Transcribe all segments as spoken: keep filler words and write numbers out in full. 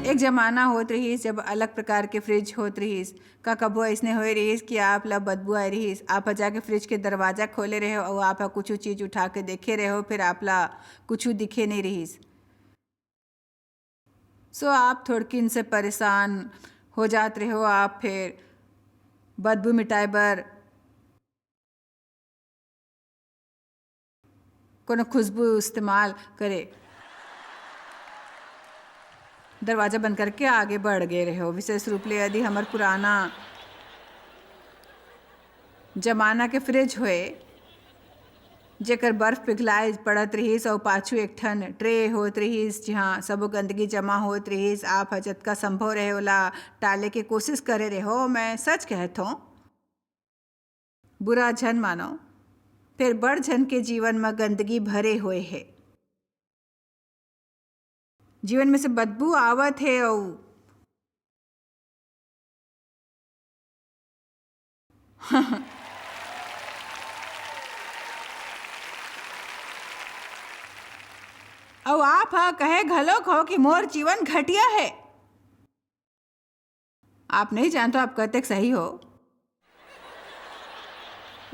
एक जमाना होत रहिस, जब अलग प्रकार के फ्रिज होत रहिस। का कभू अइसने होए रहिस कि आप ला बदबू आए रहिस, आप ह जाके फ्रिज के दरवाजा खोले रहे हो अउ आप ह कुछु चीज उठा के देखे रहे हो, फिर आप ला कुछु दिखे नहीं रहिस? सो आप थोड़किन से परेशान हो जात रहे हो, आप फिर बदबू मिटाए बर कोनो खुशबू इस्तेमाल करे। दरवाजा बंद करके आगे बढ़ गए रहे हो। विशेष रूप ले यदि हमर पुराना जमाना के फ्रिज होए, जेकर बर्फ पिघलाए पड़त रहिस अउ पाछू एक ठन ट्रे होत रहिस, जिहाँ सबो गंदगी जमा होत रहिस। आप ह जतका संभव रहे, ओला टाले के कोशिश करे रहे हो। मैं सच कहत हूँ, बुरा झन मानो, फेर बड़ झन के जीवन म गंदगी भरे होए हे। जीवन में से बदबू आवत हे अउ अउ आप ह कहे घलोक हो कि मोर जीवन घटिया हे। आप नहीं जानते, आप कतेक सही हो।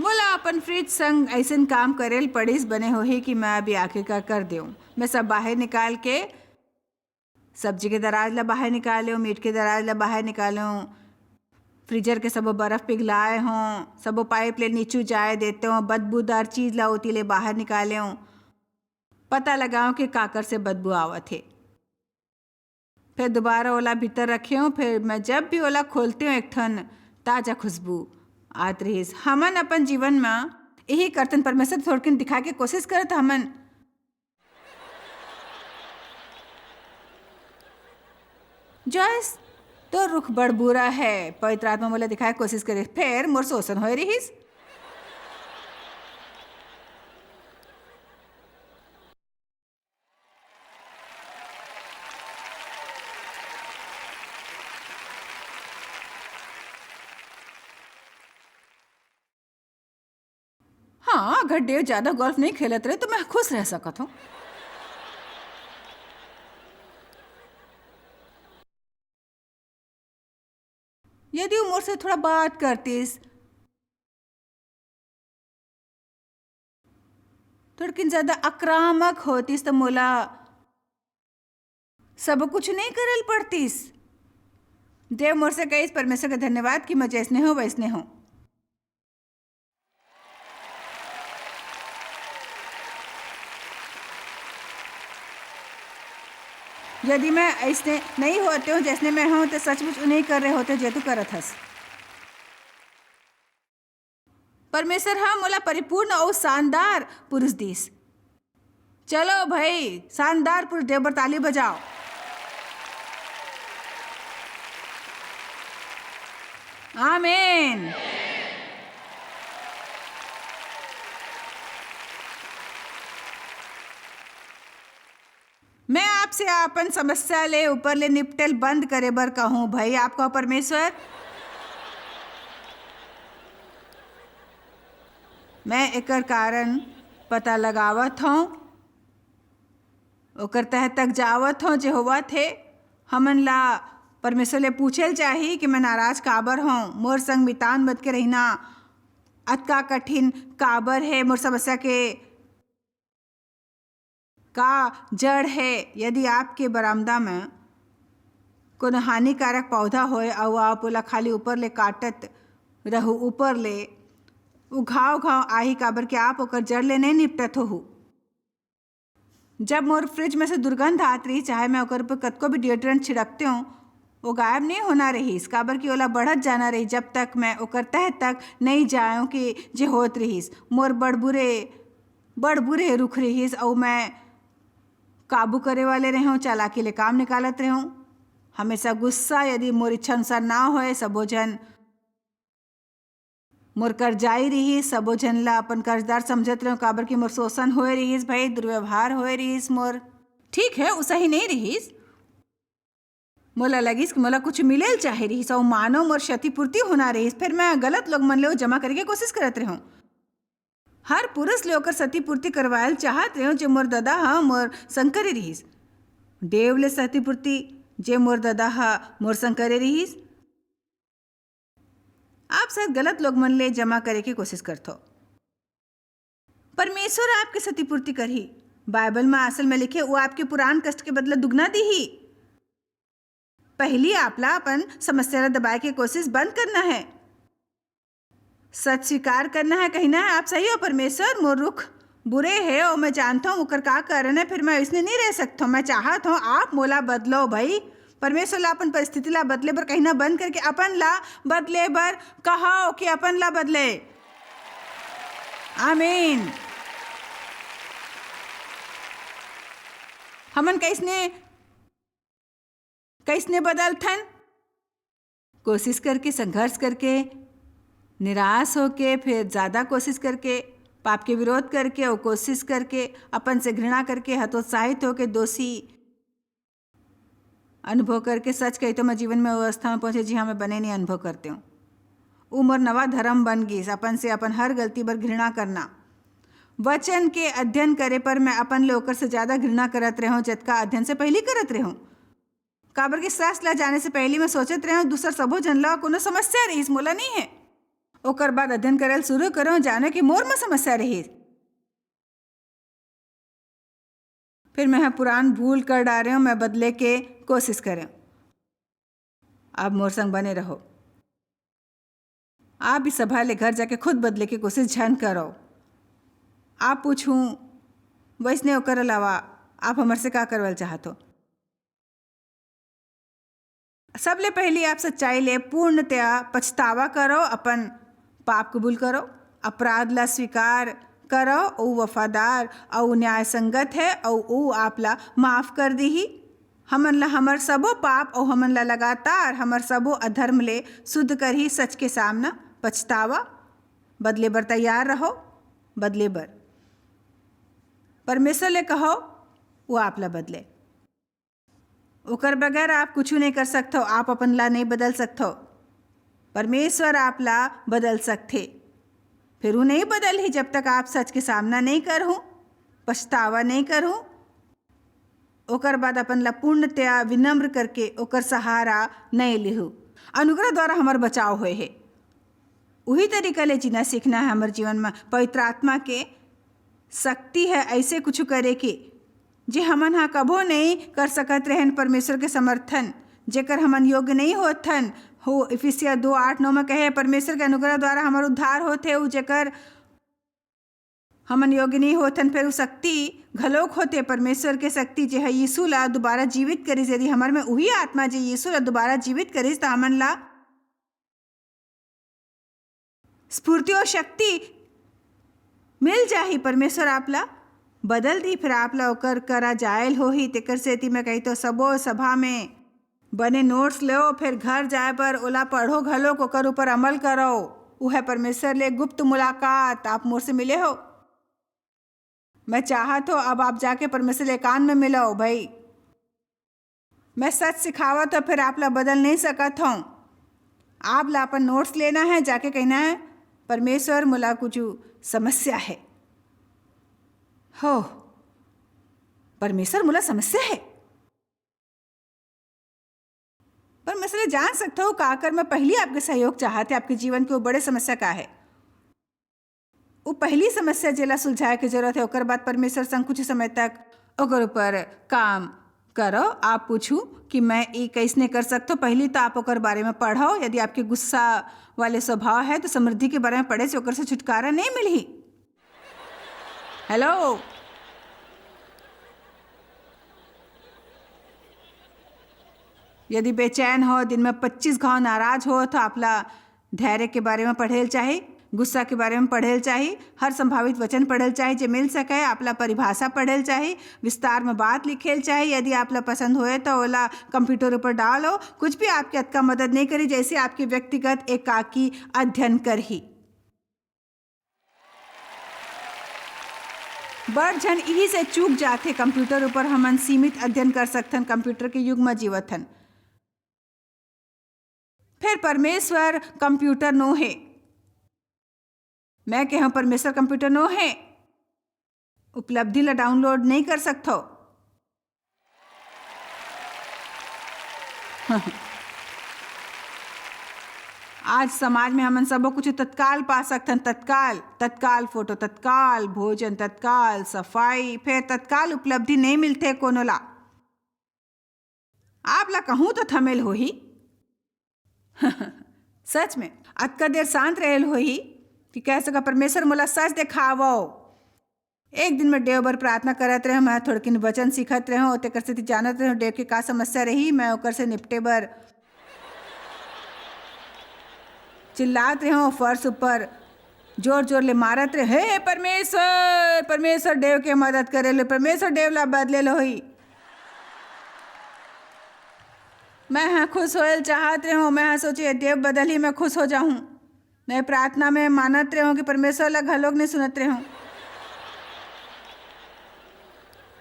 मोला अपन फ्रिज संग अइसन काम करे ल पड़िस, बने होही कि मैं अभी आखिरकार कर देऊं। मैं सब बाहर निकाल के, सब्जी के दराज ला बाहर निकालेंव, मीट के दराज ला बाहर निकालेंव, फ्रीजर के सबो बर्फ पिघलाए हों, सबो पाइप ले नीचू जाए देते हों, बदबूदार चीज ला ओती ले बाहर निकालेंव। पता लगाओ कि काकर से बदबू आवत हे। फिर दोबारा ओला भीतर रखेंव, फिर मैं जब भी ओला खोलते हों, एक ठन ताजा खुशबू आत रहिस। हमन अपन जीवन म यही करतन, परमेश्वर थोड़किन दिखाए के कोशिश करत हमन। जॉयस, तो रुख बड़ बुरा है, पवित्र आत्मा मोला दिखाए कोशिश करे, फिर मोर शोषण होए रहिस। हाँ, अगर डेव ज्यादा गोल्फ नहीं खेलत रहे, तो मैं खुश रह सकत हूँ। यदि वो मोर से थोड़ा बात करतिस, थोड़किन ज्यादा आक्रामक होतिस, तो मोला सब कुछ नहीं करल पड़तिस। देव मोर से कहिस, "परमेश्वर का धन्यवाद कि मैं जैसने हूँ, वैसने हूँ।" यदि मैं अइसने नहीं होते हूँ, जैसने मैं हूँ, तो सचमुच उ नहीं कर रहे होते, जे तू करत हस। परमेश्वर ह मोला परिपूर्ण अउ शानदार पुरुष दीस। चलो भाई, शानदार पुरुष देव बर ताली बजाओ। आमीन। मैं आपसे अपन समस्या ले ऊपर ले निपटेल बंद करे बर कहूँ। भाई, आपका परमेश्वर, मैं एकर कारण पता लगावत हूँ, ओकर तह तक जावत हूँ, जे होवत हे। हमन ला परमेश्वर ले पूछे ल चाही कि मैं नाराज काबर हूँ, मोर संग मितान बन के रहिना अतका कठिन काबर हे, मोर समस्या के का जड़ है? यदि आपके बरामदा में कोनो हानिकारक पौधा होय अउ आप ओला खाली ऊपर ले काटत रहू, ऊपर ले, उ घाव घाव आही, काबर कि आप ओकर जड़ ले नहीं निपटत होहू। जब मोर फ्रिज में से दुर्गंध आत रही, चाहे मैं ओकर ऊपर कतको भी डिओड्रेंट छिड़कते हूँ, वो गायब नहीं होना रहीस, काबर कि ओला बढ़त जाना रही, जब तक मैं ओकर तह तक नहीं जायों कि जे होत रहीस। मोर बड़ बुरे, बड़ बुरे रुख रहीस, अउ मैं काबू करे वाले रहूँ, चालाकी ले काम निकालत रहूँ। हमेशा गुस्सा, यदि मोर इच्छा अनुसार ना होए, सबो झन मोर कर्जाई रिहिस, सबो झन ला अपन कर्जदार समझत रहेंव, काबर कि मोर शोषण होए रिहिस भाई, दुर्व्यवहार होए रिहिस मोर। ठीक है, उ सही नहीं रिहिस। मोला लगिस कि मोला कुछ मिले ल चाहे रिहिस, अउ मानो मोर क्षतिपूर्ति होना रिहिस, फिर मैं गलत लोग मन ले वो जमा करे के कोशिश करत रहेंव। हर पुरुष ले ओकर क्षतिपूर्ति करवाए ल चाहत रहेंव, जे मोर ददा ह मोर संग करे रिहिस। देव ले क्षतिपूर्ति जे मोर ददा ह मोर संग करे रिहिस। आप शायद गलत लोग मन ले जमा करे के कोशिश करथो। परमेश्वर आपके क्षतिपूर्ति करही। बाइबल म असल में लिखे, वो आपके पुरान कष्ट के बदला दुगना दीही। पहली आपला अपन समस्या ला दबाए के कोशिश बंद करना है। सच स्वीकार करना है, कहना है, "आप सही हो परमेश्वर, मोर रुख बुरे है और मैं जानता हूँ ओकर का कारण है, फिर मैं इसने नहीं रह सकता हूँ। मैं चाहत हूँ आप मोला बदलो भाई।" परमेश्वर ला अपन परिस्थिति ला बदले बर कहना बंद करके अपन ला बदले बर कहो कि अपन ला बदले। आमीन। हमन कैसने, कैसने बदलथन? कोशिश करके, संघर्ष करके, निराश होके, फिर ज़्यादा कोशिश करके, पाप के विरोध करके और कोशिश करके, अपन से घृणा करके, हतोत्साहित होके, दोषी अनुभव करके, सच कही तो मैं जीवन में वो अवस्था में पहुँचे जिहाँ मैं बने नहीं अनुभव करते हूँ। वो मोर नवा धर्म बन गिस, अपन से अपन हर गलती बर घृणा करना। वचन के अध्ययन करे पर मैं अपन ले ओकर से ज़्यादा घृणा करत रहूँ, जतका अध्ययन से पहली करत रहूँ। काबर के शास्त्र ला जाने से पहली मैं सोचत रहूँ, दूसर सबो जन ला कोनो समस्या रहिस, मोला नहीं है। ओकर बाद अध्ययन करल शुरू करूँ, जाने कि मोर में समस्या रहिस। फिर मैं ह पुरान भूल कर डारे हूँ, मैं बदले के कोशिश करें। आप मोर संग बने रहो। आप इस सभा ले घर जाके खुद बदले के कोशिश झन करो। आप पूछूं, "वैसने ओकर अलावा आप हमर से का करवल चाहत हो?" सबले पहली आप सच्चाई ले पूर्णतया पछतावा करो, अपन पाप कबूल करो, अपराध ला स्वीकार करो। वो वफादार अउ न्याय संगत है अउ वो आप ला माफ कर दीही। हमन ला हमर सबो पाप अउ हमन ला लगातार हमर सबो अधर्म ले शुद्ध करही। सच के सामना पछतावा, बदले बर तैयार रहो, बदले बर परमेश्वर ले कहो, वो आप ला बदले। ओकर बगैर आप कुछु नहीं कर सकथो, आप अपन ला नहीं बदल सकथो। परमेश्वर आप ला बदल सकथे, फिर वो नहीं बदलही जब तक आप सच के सामना नहीं करहू, पछतावा नहीं करहू। ओकर बाद अपन ला पूर्णतया विनम्र करके ओकर सहारा नहीं लिहू। अनुग्रह द्वारा हमर बचाव होए हे। उही तरीका ले जीना सीखना है हमर जीवन में। पवित्र आत्मा के शक्ति है ऐसे कुछ करे के, जे हमन हा कभो नहीं कर सकत रहन। परमेश्वर के समर्थन, जेकर हमन योग्य नहीं होथन, हो इफिसिया दो आठ नौ में कहे, परमेश्वर के अनुग्रह द्वारा हमर उद्धार होथे, उ जेकर हमन योग्य नहीं होथन, फिर उ शक्ति घलोक होथे, परमेश्वर के शक्ति, जे ह यीशु ला दोबारा जीवित करिस। यदि हमर में उही आत्मा, जे यीशु ला दोबारा जीवित करिस, त हमन ला स्फूर्ति और शक्ति मिल जाही। परमेश्वर आप ला बदल दी, फिर आप ला ओकर करा जायल होही। तेकर सेती मैं कही तो सबो सभा में बने नोट्स लो, फिर घर जाए पर ओला पढ़ो घलोक, ओकर ऊपर अमल करो। उ है परमेश्वर ले गुप्त मुलाकात। आप मोर से मिले हो, मैं चाहत हो अब आप जाके परमेश्वर ले एकांत में मिलो भाई। मैं सच सिखावत हो, फिर आप ला बदल नहीं सकत हो। आप ला अपन नोट्स लेना है, जाके कहना है, "परमेश्वर, मोला कुछ समस्या है।" हो, "परमेश्वर, मोला समस्या है।" परमेश्वर जान सकता हो का कर मैं पहली आपके सहयोग चाहत है, आपके जीवन के वो बड़े समस्या का है। वो पहली समस्या जेला सुलझाए के जरूरत है, ओकर बाद परमेश्वर संग कुछ समय तक ओकर ऊपर काम करो। आप पूछू कि मैं ये कैसने कर सकता हूँ। पहली तो आप ओकर बारे में पढ़ो। यदि आपके गुस्सा वाले स्वभाव है तो समृद्धि के बारे में पढ़े से ओकर से छुटकारा नहीं मिलही। हेलो, यदि बेचैन हो, दिन में पच्चीस घाव नाराज हो, तो आपला धैर्य के बारे में पढ़ेल चाही, गुस्सा के बारे में पढ़ेल चाही, हर संभावित वचन पढ़ेल चाही, जे मिल सके, आपला परिभाषा पढ़ेल चाही, विस्तार में बात लिखेल चाही। यदि आपला पसंद होए, तो ओला कंप्यूटर ऊपर डालो। कुछ भी आपके अतका मदद नहीं करी, जैसे आपके व्यक्तिगत एकाकी अध्ययन करही। बड़ झन इही से चूक जाथे, कंप्यूटर ऊपर हमन सीमित अध्ययन कर सकथन, कंप्यूटर के युग म जीवत हन। फेर परमेश्वर कंप्यूटर नो हे। मैं कहूं, परमेश्वर कंप्यूटर नो हे, उपलब्धि ला डाउनलोड नहीं कर सकथो। आज समाज में हमन सबो कुछ तत्काल पा सकथन, तत्काल, तत्काल फोटो, तत्काल भोजन, तत्काल सफाई, फेर तत्काल उपलब्धि नहीं मिलथे कोनो ला। आप ला कहूं तो थमेल होही। सच में, अतका देर शांत रहेल होही कि कह सका, "परमेश्वर, मोला सच देखावव।" एक दिन मैं देव बर प्रार्थना करत रहेंव, मैं थोड़किन वचन सीखत रहेंव, तेकर सेती जानत रहेंव देव के का समस्या रही, मैं ओकर से निपटे बर चिल्लात रहेंव, फर्श ऊपर जोर जोर ले मारत रहेंव, "हे परमेश्वर, परमेश्वर, देव के मदद करे ले, परमेश्वर देव ला बदले ले होही।" मैं ह खुश होयल चाहत रहेंव, मैं ह सोचे, "देव बदलही, मैं खुश हो जाहूं।" मैं प्रार्थना में मानत रहेंव कि परमेश्वर ला घलोक नहीं सुनत रहेंव।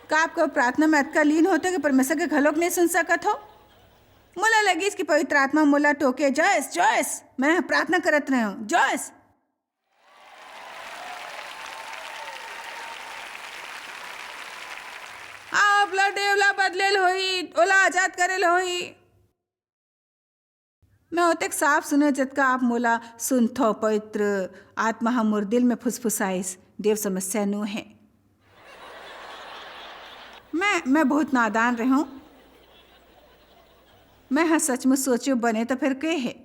का आपको प्रार्थना में अतका लीन होते कि परमेश्वर के घलोक नहीं सुन सकत हो? मोला लगिस कि पवित्र आत्मा मोला टोके, "जॉयस, जॉयस, मैं प्रार्थना करत रहेंव, जॉयस।" आप ला देव ला बदलेल होही, ओला आजाद करेल होही। मैं ओतेक साफ सुने जतका आप मोला सुनथव, पवित्र आत्मा ह मोर दिल में फुसफुसाइस, "देव समस्या नो हे।" मैं, मैं बहुत नादान रहेंव। मैं ह सचमुच सोचेंव बने त फेर के हे?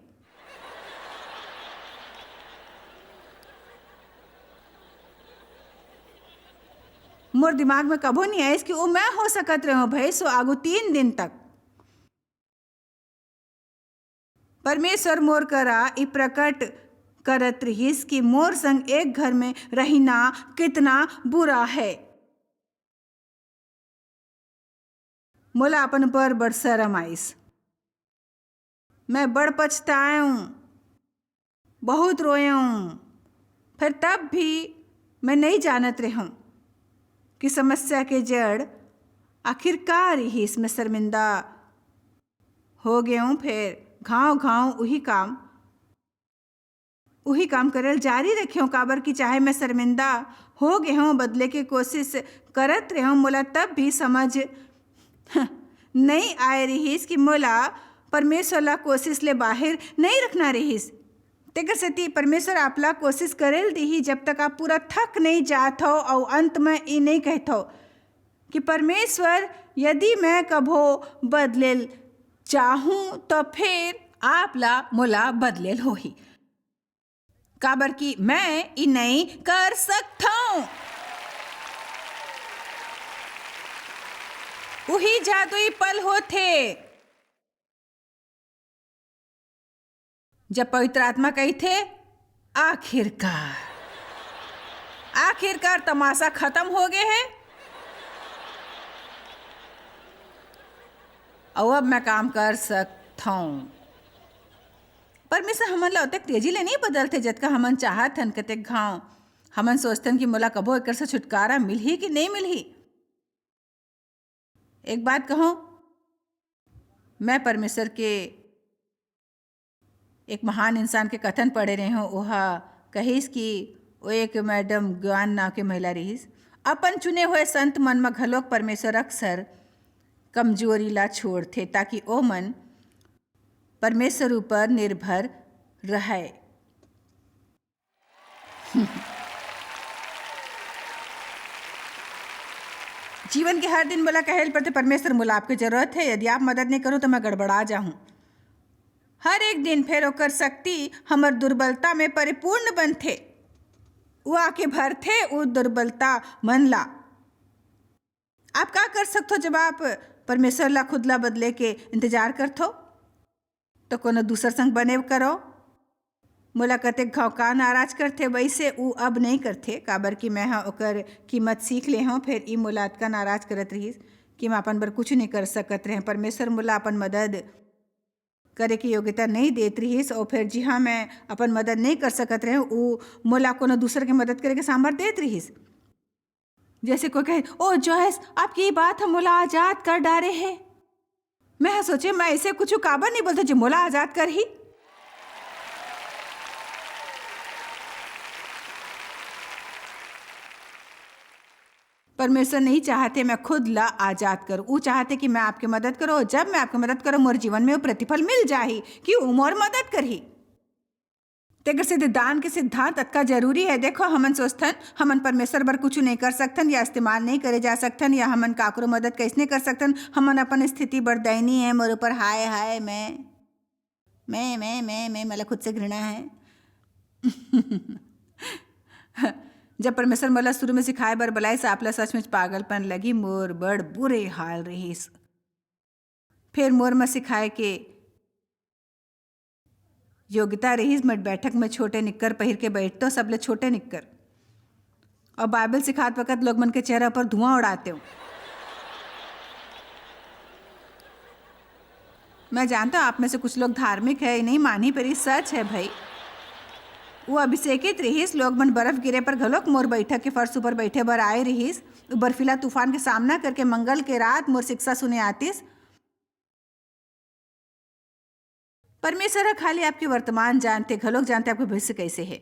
मोर दिमाग में कभो नहीं आइस कि वो मैं हो सकत रहेंव भई, सो आगू तीन दिन तक। परमेश्वर मोर करा ई प्रकट करत रिहिस कि मोर संग एक घर में रहिना कितना बुरा है। मोला अपन ऊपर बड़ शरम आइस। मैं बड़ पछताएंव, बहुत रोएंव। फिर तब भी मैं नहीं जानत रहेंव कि समस्या के जड़ आखिर का रिहिस। मैं शर्मिंदा हो गेंव, फेर घांव-घांव उही काम, उही काम करे ल जारी रखेंव, काबर कि चाहे मैं शर्मिंदा हो गेंव, बदले के कोशिश करत रहेंव, मोला तब भी समझ नइ आए रिहिस कि मोला परमेश्वर ला कोशिश ले बाहिर नइ रखना रिहिस। तेकर सेती परमेश्वर आप ला कोशिश करे ल दिही, जब तक आप पूरा थक नइ जात हव अउ अंत म ए नइ कहथव, कि परमेश्वर, यदि मैं कभो बदलेल चाहूं, त फेर आप ला मोला बदलेल होही, काबर कि मैं ई नई कर सकथंव। उही जादुई पल होथे, जब पवित्र आत्मा कहिथे, "आखिरकार, आखिरकार तमाशा खत्म हो गे हे, अउ अब मैं काम कर सकथंव।" परमेश्वर हमन ला ओतेक तेजी ले नइ बदलथे, जतका हमन चाहत हन। कतेक घांव हमन सोचथन कि मोला कभो एकर से छुटकारा मिलही कि नइ मिलही। एक बात कहूं, मैं परमेश्वर के एक महान इंसान के कथन पढ़े रहेंव। ओहा कहिस कि वो एक मैडम ग्वान नाव के महिला रिहिस, अपन चुने हुए संत मन म घलोक परमेश्वर अक्सर कमजोरी ला छोड़थे, ताकि ओ मन परमेश्वर ऊपर निर्भर रहय। जीवन के हर दिन मोला कहे ल पड़थे, "परमेश्वर, मोला आपके जरूरत हे, यदि आप मदद नहीं करो तो मैं गड़बड़ा जाहूं।" हर एक दिन फेर ओकर शक्ति हमर दुर्बलता में परिपूर्ण बनथे। वो आके भरथे उ दुर्बलता मन ला। आप का कर सकथो, जब आप परमेश्वर ला खुद ला बदले के इंतजार करथो? तो कोनो दूसर संग बने करो। मोला कतेक घाव का नाराज करथे, वैसे उ अब नहीं करथे, काबर कि मैं ह ओकर कीमत सीख ले हंव। फेर ई मोला अतका नाराज करत रहिस कि मैं अपन बर कुछ नहीं कर सकत रहें। परमेश्वर मोला अपन मदद करे के योग्यता नहीं देत रहिस, और फेर जिहां मैं अपन मदद नहीं कर सकत रहें, उ मोला कोनो दूसर के मदद करे के सामर्थ देत रहिस। जैसे कोई कहे, "ओ जॉयस, आपकी ये बात ह मोला आजाद कर डारे हे।" मैं ह सोचे, "मैं ऐसे कुछ काबर नहीं बोलते जो मोला आजाद करही?" परमेश्वर नहीं चाहते मैं खुद ला आजाद करूं, वो चाहते कि मैं आपके मदद करूं। जब मैं आपके मदद करूं, मोर जीवन में वो प्रतिफल मिल जाही कि वो मोर मदद करही। तेकर सेती दान के सिद्धांत अतका जरूरी है। देखो, हमन सोचथन, हमन परमेश्वर बर कुछ नहीं कर सकथन या इस्तेमाल नहीं करे जा सकथन या हमन काकरो मदद कैसने कर सकथन, हमन अपन स्थिति बर दयनीय है, मोर ऊपर हाय हाय, मैं, मैं, मैं, मैं, मैं, मला खुद से घृणा है। जब परमेश्वर मोला शुरू में सिखाए बर बलाइस, आपला सचमुच पागलपन लगी, मोर बड़ बुरे हाल रहिस। फेर मोर म सिखाए के योग्यता रहिस, मैं बैठक में छोटे निक्कर पहिर के बैठतो, सबले छोटे निक्कर। और बाइबल सिखात वक्त लोग मन के चेहरा पर धुआं उड़ाते हो। मैं जानता हूँ आप में से कुछ लोग धार्मिक है, नहीं मानी, पर ये सच है भाई। वो अभिषेकित रहिस, लोग मन बर्फ गिरे पर घलोक मोर बैठक के फर्श ऊपर बैठे बर आए रहिस। वो बर्फीला तूफान के सामना करके मंगल के रात मोर शिक्षा सुने आतिस। परमेश्वर ह खाली आपके वर्तमान जानते, घलोक जानते आपके भविष्य कैसे है।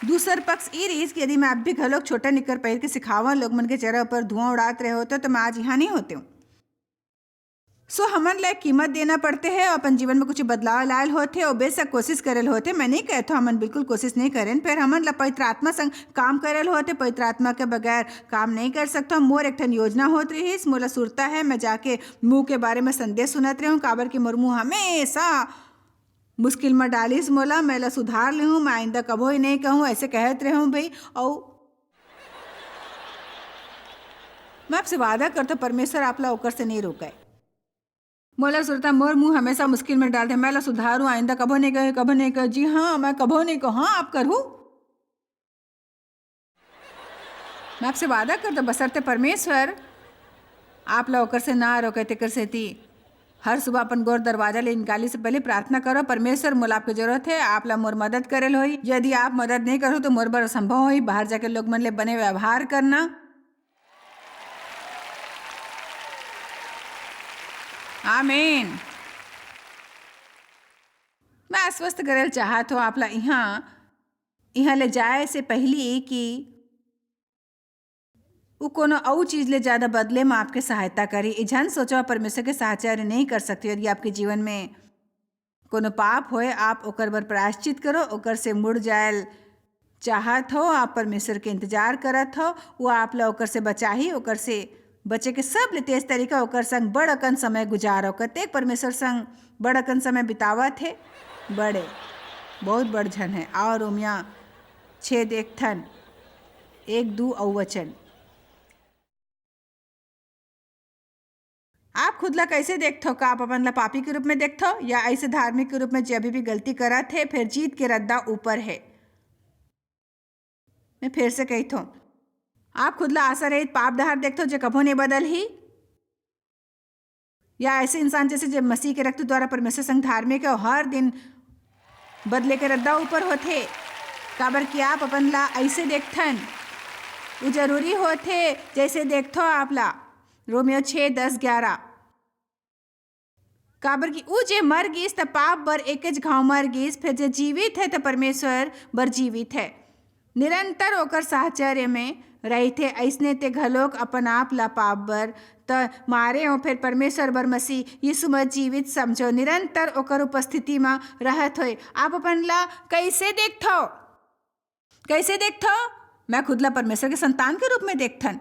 दूसर पक्ष ई रहिस कि यदि मैं अब भी घलोक छोटा निक्कर पहिर के सिखावन, लोग मन के चेहरा ऊपर धुआं उड़ात रहे होते, तो मैं आज यहाँ नहीं होते हूँ। सो हमन ला एक कीमत देना पड़ते है और अपन जीवन में कुछ बदलाव लायल होथे और बेशक कोशिश करेल होथे। मैं नहीं कहत हूँ हमन बिल्कुल कोशिश नहीं करेन, पर हमन ला पवित्र आत्मा संग काम करेल होथे। पवित्र आत्मा के बगैर काम नहीं कर सकता। मोर एक ठन योजना होत रहिस, मोला सुरता है, मैं जाके मुंह के बारे में संदेश सुनत रहूं, काबर कि मोर मुंह हमेशा मुश्किल में डालिस मोला। मैं ला सुधार लेहूं, मैं आइंदा कभो ही नहीं कहूं, ऐसे कहत रहूं भाई। और मैं आपसे वादा करता, परमेश्वर आप ला ओकर से नहीं रोके। मोला सुरता, मोर मुंह हमेशा मुश्किल में डाल दे। मैं ला सुधारू, आइंदा कभो नहीं कहे, कभो नहीं कहे। जी हाँ, मैं कभो नहीं कहूँ, हाँ, आप करहू। मैं आपसे वादा करता, बसरते परमेश्वर आप ला ओकर से ना रोके, तेकर सेती हर सुबह अपन गोर दरवाजा ले निकाली से पहले प्रार्थना करो, "परमेश्वर, मोला आपके जरूरत है, आप ला मोर मदद करेल होई। यदि आप मदद नहीं करो तो मोर बर असंभव होई बाहर जाके लोग मन ले बने व्यवहार करना।" आमीन। मैं आश्वस्त करेल चाहत हूँ आप ला इहाँ, इहाँ ले जाए से पहली कि उ कोनो अउ चीज ले ज्यादा बदले म आपके सहायता करी। ई झन सोचो आप परमेश्वर के साहचर्य नहीं कर सकते। यदि आपके जीवन में कोनो पाप होए, आप ओकर बर प्रायश्चित करो, ओकर से मुड़ जायल चाहत हो, आप परमेश्वर के इंतजार करत हो, वो आप ला ओकर से बचाही। ओकर से बचे के सबले तेज तरीका ओकर संग बड़ अकन समय गुजारो। कतेक परमेश्वर संग बड़ अकन समय बितावत हे, बड़े, बहुत बड़ झन है। और रोमिया छः देखथन, एक, दू अउ वचन। आप खुद ला कैसे देखथव? का आप अपन ला पापी के रूप में देखथव या ऐसे धार्मिक के रूप में, जे अभी भी गलती करत हे, फिर जीत के रद्दा ऊपर हे? मैं फिर से कहिथव, आप खुद ला आशा रहित पाप डहार देखथव, जे कभो नहीं बदलही, या ऐसे इंसान जैसे जे मसीह के रक्त द्वारा परमेश्वर संग धार्मिक है और हर दिन बदले के रद्दा ऊपर होथे? काबर कि आप अपन ला ऐसे देखथन, उ जरूरी होथे जैसे देखथव आप ला। रोमियो छः, दस, ग्यारह। काबर कि उ जे मर गिस, त पाप बर एकेच घाव मर गिस, फेर जे जीवित है, त परमेश्वर बर जीवित है। निरंतर ओकर साहचर्य में रहिथे, अइसने ते घलोक अपन आप ला पाप बर त मारे हो, फेर परमेश्वर बर मसीह यीशु म जीवित समझो। निरंतर ओकर उपस्थिति म रहत होए आप अपन ला कैसे देखथव? कैसे देखथव? मैं खुद ला परमेश्वर के संतान के रूप में देखथन।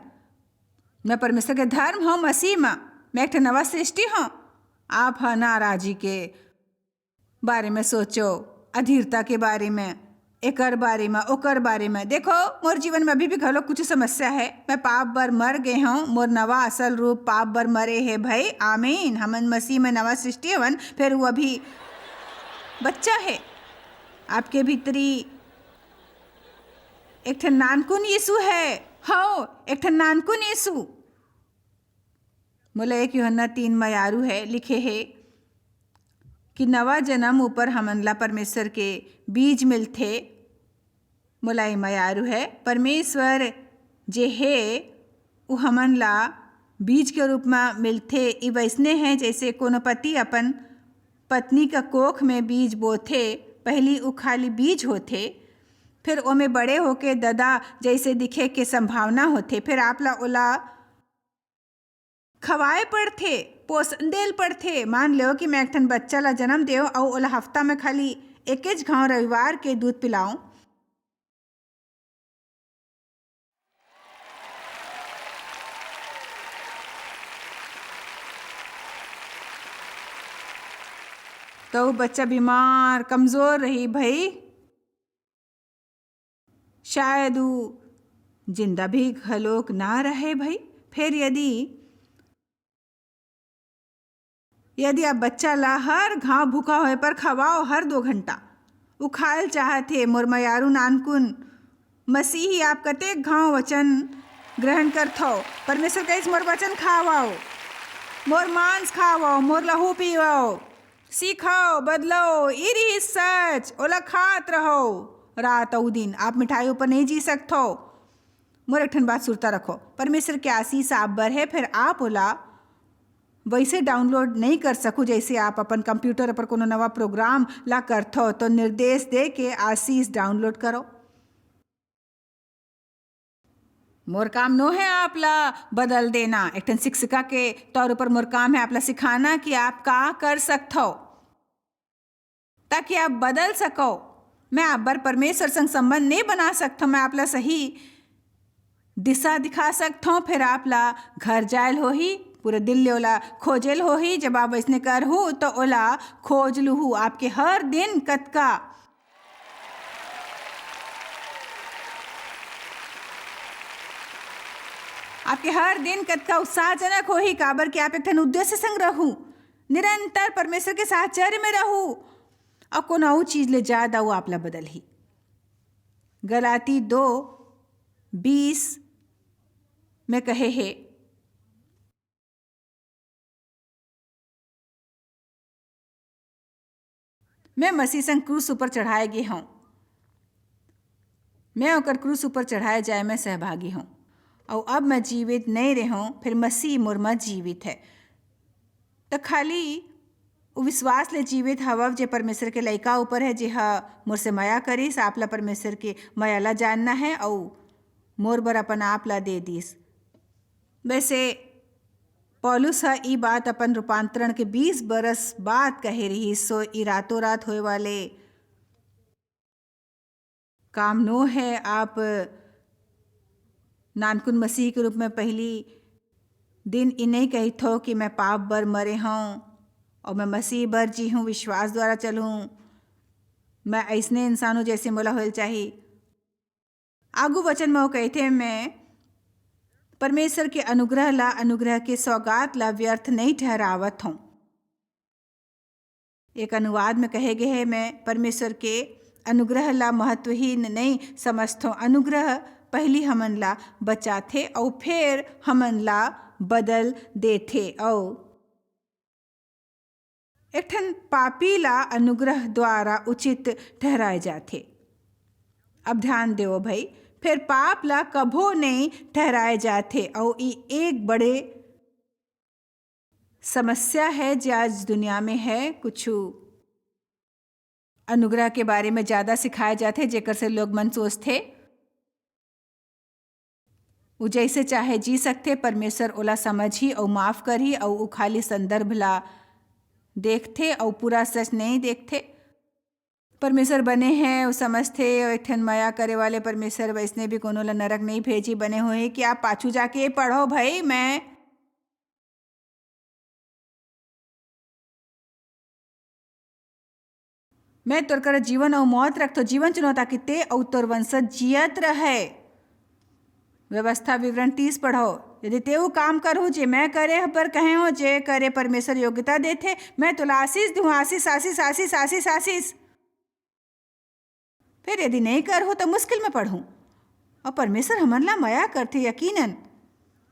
मैं परमेश्वर के धर्म हूँ मसीह म। मैं एक ठन नवा सृष्टि हूँ। आप ह नाराजी के बारे में सोचो, अधीरता के बारे में, एकर बारे में, ओकर बारे में। देखो, मोर जीवन में अभी भी घलो कुछ समस्या है। मैं पाप बर मर गए हूँ, मोर नवा असल रूप पाप बर मरे है भाई। आमीन। हमन मसीह में नवा सृष्टि हवन, फिर वो अभी बच्चा है। आपके भीतरी एक ठन नानकुन यीशु है। हौ, एक ठन नानकुन यीशु। मोला एक यूहन्ना तीन मयारू है, लिखे हे कि नवा जन्म ऊपर हमन ला परमेश्वर के बीज मिलथे। मोला ए मयारू है, परमेश्वर जे हे, उ हमन ला बीज के रूप म मिलथे। इ वैसने है, जैसे कोनो पति अपन पत्नी का कोख में बीज बोथे, पहली उ खाली बीज होथे, फिर ओमे बड़े होके ददा जैसे दिखे के संभावना होथे, फिर आप ला ओला खवाए पड़थे, पोषण देल पड़थे। मान लेव कि मैं एक ठन बच्चा ला जन्म देव अउ ओला हफ्ता में खाली एकेच घांव रविवार के दूध पिलाऊं, तो उ बच्चा बीमार, कमजोर रही भई, शायद उ जिंदा भी घलोक ना रहे भई। फिर यदि, यदि आप बच्चा ला हर घांव भूखा होए पर खवाओ, हर दो घंटा उ खायल चाहत हे, मोर मयारू नानकुन मसीही, आप कतेक घांव वचन ग्रहण करथव? परमेश्वर कहिस, "मोर वचन खावव, मोर मांस खावव, मोर लहू पीवव, सीखव, बदलव।" ई रिहिस सच, ओला खात रहव रात अउ दिन। आप मिठाई ऊपर नहीं जी सकथव। मोर एक ठन बात सुरता रखो, परमेश्वर के आशीष आप बर हे, फिर आप ओला वैसे डाउनलोड नहीं कर सकू, जैसे आप अपन कंप्यूटर पर कोनो नवा प्रोग्राम ला करथो, तो निर्देश दे के आशीष डाउनलोड करो। मोर काम नो है आप ला बदल देना। एक ठन शिक्षिका के तौर पर मोर काम है आप ला सिखाना कि आप का कर सकथो, ताकि आप बदल सको। मैं आप बर परमेश्वर संग संबंध नहीं बना सकथो, मैं आप ला सही दिशा दिखा सकथो, फिर आप ला घर जायल होही, पूरे दिल ले ओला खोजेल होही। जब आप वैसने करहू, तो ओला खोज लूहू। आपके हर दिन कतका, आपके हर दिन कतका उत्साहजनक होही, काबर कि आप एक ठन उद्देश्य संग रहू, निरंतर परमेश्वर के साहचर्य में रहू, अउ कोनो अउ चीज ले ज्यादा वो आप ला बदलही। गलाती दो बीस में कहे हे, "मैं मसीह संग क्रूस ऊपर चढ़ाए गे हूं, मैं ओकर क्रूस ऊपर चढ़ाए जाए में सहभागी हूं, अउ अब मैं जीवित नहीं रहूं, फिर मसीह मोर म जीवित है।" त खाली उ विश्वास ले जीवित हवव, जे परमेश्वर के लइका ऊपर है, जेहा मोर से मया करिस। आप ला परमेश्वर के मया ला जानना है, अउ मोर बर अपन आप ला दे दिस। वैसे पौलुस ह ई बात अपन रूपांतरण के बीस बरस बाद कहे रिहिस, सो ई रातों रात होए वाले काम नो है। आप नानकुन मसीह के रूप में पहली दिन ई नहीं कहिथो कि मैं पाप बर मरे हूँ और मैं मसीह बर जी हूँ, विश्वास द्वारा चलूँ, मैं ऐसने इंसान हूँ जैसे मोला होल चाही। आगू वचन में वो कहिथे, "मैं परमेश्वर के अनुग्रह ला, अनुग्रह के सौगात ला व्यर्थ नहीं ठहरावत हूँ।" एक अनुवाद में कहे गए है, "मैं परमेश्वर के अनुग्रह ला महत्वहीन नहीं समझथों।" अनुग्रह पहली हमन ला बचाथे अउ फेर हमन ला बदल देथे। अउ एक ठन पापी ला अनुग्रह द्वारा उचित ठहराए जाथे। अब ध्यान देवो भाई, फेर पाप ला कभो नहीं ठहराए जाथे, अउ ई एक बड़े समस्या है जे आज दुनिया में है। कुछ अनुग्रह के बारे में ज्यादा सिखाए जाथे, जेकर से लोग मन सोचथे, उ जैसे चाहे जी सकथे, परमेश्वर ओला समझही अउ माफ करही, अउ उ खाली संदर्भ ला देखथे अउ पूरा सच नहीं देखथे। परमेश्वर बने है, उ समझथे, अउ एक ठन मया करे वाले परमेश्वर वैसने भी कोनो ला नरक नहीं भेजी। बने होही कि आप पाछू जाके पढ़ो भाई, मैं मैं तोर करा जीवन अउ मौत रखथों, जीवन चुनों, ताकि ते अउ तोर वंशज जियत रहे। व्यवस्था विवरण तीस पढ़ो। यदि ते वो काम करहू जे मैं करे बर कहे हो, जे करे परमेश्वर योग्यता देथे, मैं तोला आशीष दूँ, आशीष, आशीष, आशीष, आशीष, आशीष। फिर यदि नहीं करहू, तो मुश्किल में पढ़हू। और परमेश्वर हमन ला मया करथे, यकीनन।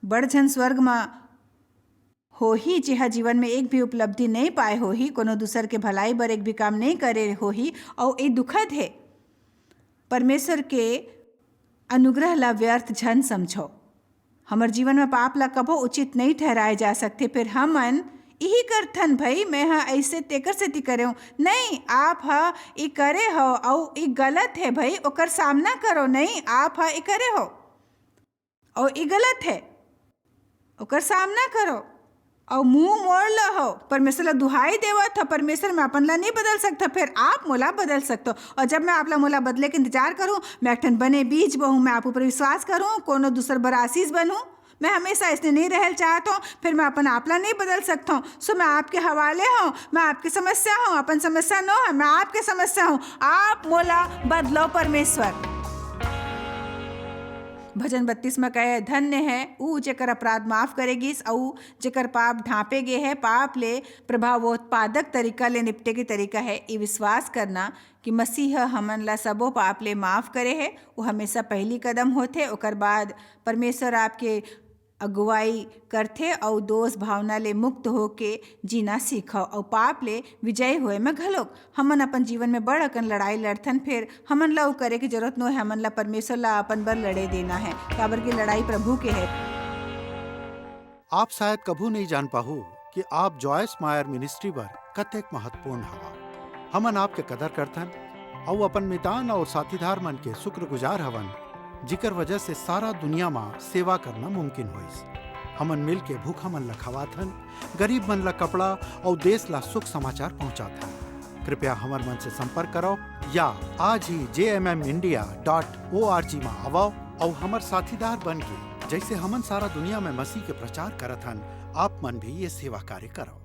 बड़ झन स्वर्ग म होही, जेहा जीवन में एक भी उपलब्धि नहीं पाए होही, कोनो दूसर के भलाई बर एक भी काम नहीं करे होही, अउ ए दुखद हे। परमेश्वर के अनुग्रह ला व्यर्थ झन समझो। हमर जीवन में पाप ला कभो उचित नहीं ठहराए जा सकथे, फिर हमन इही करथन भई, मैं ह ऐसे तेकर सेती करे हूँ। नहीं, आप ह ई करे हो, अउ ई गलत है भई, ओकर सामना करो। नहीं, आप ह ई करे हो, अउ ई गलत है, ओकर सामना करो, अउ मुंह मोड़ लो हो। परमेश्वर ला दुहाई देवत हो, परमेश्वर, मैं अपन ला नहीं बदल सकता, फिर आप मोला बदल सकते हो। और जब मैं आप ला मोला बदले के इंतजार करूँ, मैं एक ठन बने बीज बोहूँ, मैं आप ऊपर विश्वास करूँ, कोनो दूसर बर आशीष बनूँ। मैं हमेशा ऐसने नहीं रहल चाहत हूँ, फिर मैं अपन आप ला नहीं बदल सकत हूँ। सो मैं आपके हवाले हूँ, मैं आपकी समस्या हूँ, अपन समस्या नो है, मैं आपके समस्या हूँ। आप मोला बदलो परमेश्वर। भजन बत्तीस में कहे, धन्य है ऊ जेकर अपराध माफ करे गिस, अऊ जेकर पाप ढांपे गे है। पाप ले प्रभावोत्पादक तरीका ले निपटे के तरीका है ये विश्वास करना कि मसीह ह हमन ला सबो पाप ले माफ करे है। वो हमेशा पहली कदम होथे, ओकर बाद परमेश्वर आपके अगुवाई करथे अउ दोष भावना ले मुक्त होके जीना सीखव अउ पाप ले विजयी होए में घलोक। हमन अपन जीवन में बड़ अकन लड़ाई लड़थन, फेर हमन ला उ करे के जरूरत नोहे, हमन ला परमेश्वर ला अपन बर लड़े देना है, काबर के लड़ाई प्रभु के है। आप शायद कभू नहीं जान पाहू कि आप जॉयस मायर मिनिस्ट्री बर कतेक महत्वपूर्ण हवा। हमन आपके कदर करथन अउ अपन मितान और साथीदार मन के शुक्रगुजार हवन, जिकर वजह से सारा दुनिया मा सेवा करना मुमकिन होइस। हमन मिल के भूखा मन ला खवाथन, गरीब मन ला कपड़ा और देश ला सुख समाचार पहुंचाथन। कृपया हमर मन से संपर्क करो या आज ही J M M India dot O R G मा आवो और हमर साथीदार बन के, जैसे हमन सारा दुनिया में मसीह के प्रचार करत हन, आप मन भी ये सेवा कार्य करो।